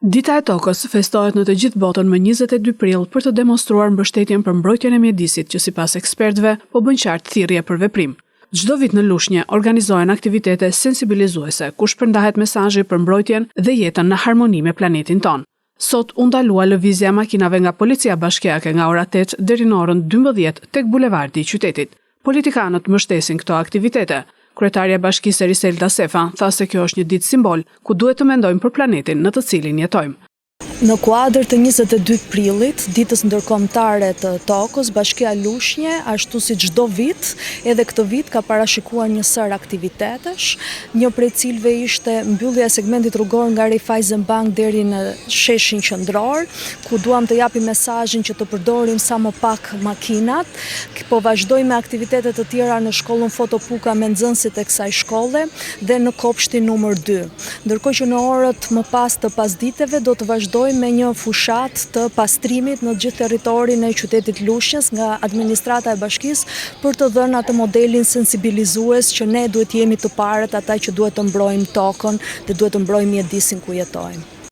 Dita e Tokës festohet në të gjithë botën më 22 prill për të demonstruar mbështetjen për mbrojtjen e mjedisit që sipas ekspertëve po bën qartë thirrje për veprim. Çdo vit në Lushnje organizohen aktivitete sensibilizuese ku shpërndahet mesazhi për mbrojtjen dhe jetën në harmoni me planetin tonë. Sot u ndalua lëvizja e makinave nga Policia Bashkiake nga ora 8 deri në orën 12 tek bulevardi i qytetit. Politikanët mbështesin këto aktivitete. Kryetarja e Bashkisë Eriselda Sefa tha se kjo është një ditë simbol ku duhet të mendojmë për planetin në të cilin jetojmë. Në kuadër të 22 prillit, ditës ndërkombëtare të tokës, Bashkia Lushnje, ashtu si çdo vit, edhe këtë vit ka parashikuar një sërë aktivitetesh, një prej cilëve ishte mbyllja e segmentit rrugor nga Raiffeisen Bank deri në sheshin qendror, ku duam të japim mesazhin që të përdorim sa më pak makinat. Po vazhdojmë me aktivitete të tjera në shkollën Foto Puka me nxënësit e kësaj shkolle dhe në kopshtin numër 2. Ndërkohë që në orët më pas të pasditeve do të vazhdojmë me një fushatë të pastrimit në gjithë territorin e qytetit Lushnjës nga administrata e bashkisë për të dhënë atë modelin sensibilizues që ne duhet të jemi të parët ata që duhet të mbrojmë tokën dhe duhet të mbrojmë mjedisin ku jetojmë.